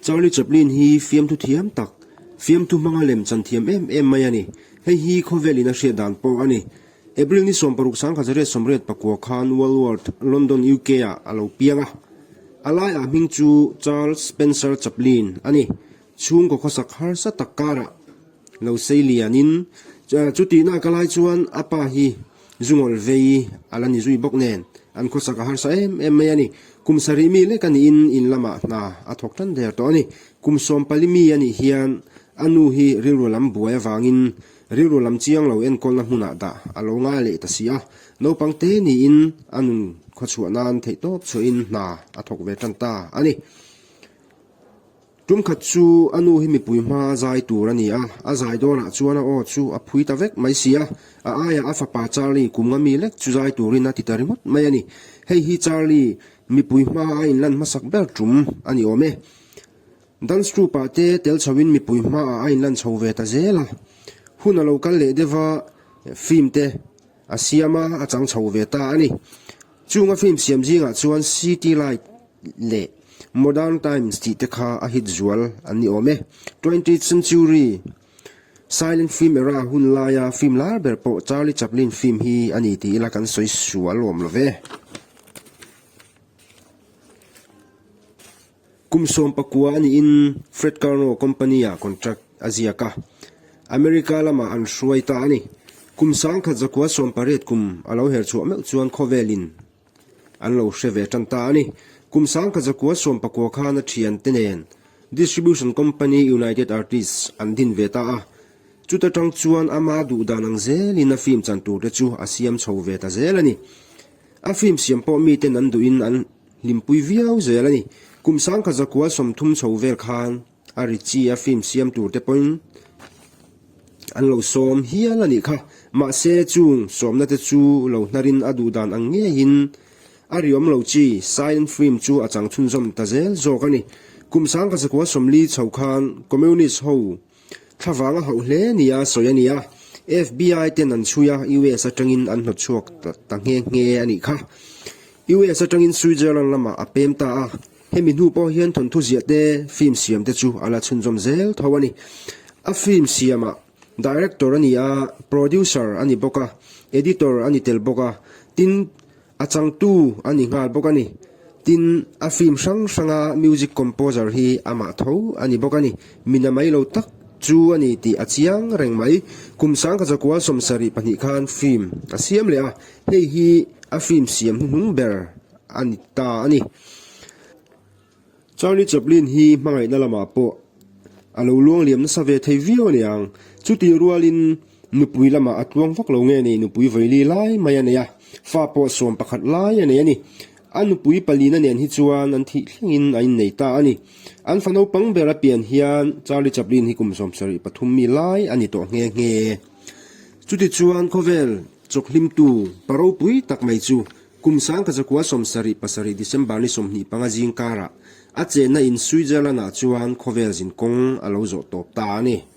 Charlie Chaplin hi fiamthu thiam tak, fiamthu hmanga lem chan thiam em em mai a ni. Hei hi khawvel in a hriat dan pawh a ni. April ni 16 1984 khan Walworth, London, UK ah a lo piang a. A laiah hming chu Charles Spencer Chaplin a ni. Chhungkaw khawsak harsa tak karah lo sei lianin chutihna ka lai chuan a pa hi zungawl vei a la ni zui bawk nen an khawsak a harsa em em mai a ni. Kum sarih mi lek a niin in lamah hna a thawk tan der tawh a ni. Kum 14 mi a nih hian a nu hi rilru lam buai avangin rilru lam chiang lo enkawlna hmunah dah a lo ngai leh ta si a. Naupang te niin a nun khawchhuah nan theihtawp chhuahin hna a thawk ve tan ta a ni. Tumkhat chu a nu hi mipui hma zai tur a ni a, a zai dawnah chuan a aw chu a phui ta vek mai si a, a aiah a fapa Charlie kum nga mi lek chu zai turin a ti ta ringawt mai a ni. Hei hi Charlie mipui hma a inlan hmasak ber tum a ni awm e. Dance troupe ah te tel chhoin mipui hmaah a inlan chho ve ta zel a. Hun a lo kal leh deuh va, film te a siam a, a chang chho ve ta a ni. Chunga film siam zingah chuan City Light leh Modern Times tih te kha a hit zual an ni awm e. Twentieth century silent film era hun laia film lar ber pawh Charlie Chaplin film hi a ni tih ila kan sawi sual awm lo ve. Kum 19 a niin Fred Karno company-ah contract a ziak a, America lamah an hruai ta a ni. Kum 1918 kum a lo her chhuah meuh chuan khawvelin an lo hre ve tan ta a ni. Kum 1919 khan a thiante nen distribution company United Artists an din ve ta a, chuta tang chuan ama duh dan ang zelin a film chan turte chu a siam chho ve ta zel a ni. A film siam pawh miten an duhin an hlimpui viau zel a ni. Kum 1930 chho vel khan a ri chi a film siam tur te pawhin an lo sawm hial a nih kha. Mahse chung sawmna te chu lo hnarin a duh dan ang ngeiin a ri awm lo chi silent film chu a chang chhunzawm ta zel zawk a ni. Kum 1940 chho khan Communist ho Thlavang a hauh hle nia sawi a ni a, FBI ten an chhui a, US atangin an hnawtchhuak ta nghe nghe a nih kha. US atangin Switzerland lamah a pem ta a, hemi hnu pawh hian thawnthu ziah te, film siam te chu a la chhunzawm zel tho a ni. A film siamah director a ni a, producer a ni bawk a, editor a ni tel bawk a, tin, A changtu a ni nghal bawk a ni. Tin, a film hrang hranga music composer hi amah tho a ni bawk a ni. Mina mai lo tak chu a ni tih a chiang reng mai. Kum 1972 khan film a siam leh a, hei hi a film siam hnuhnung ber a ni ta a ni. Charlie Chaplin hi hmangaihna lamah pawh a lo luang liam nasa ve thei viau a ni ang. Chutih rualin nupui lamah a tluang vak lo nge ni, nupui vaili lai mai a nei a, fa pawh 11 lai a nei a ni. A nupui palina nen hi chuan an thih thlengin a innei ta a ni. An fa naupang ber a pian hian Charlie Chaplin hi kum 73 mi lai a ni tawh nghe nghe. Chutichuan khawvel chawkhlimtu pa ropui tak mai chu Kum 1977 December ni 25 zing karah a chenna in Switzerland ah chuan khawvel zin kawng a lo zawh tawp ta a ni.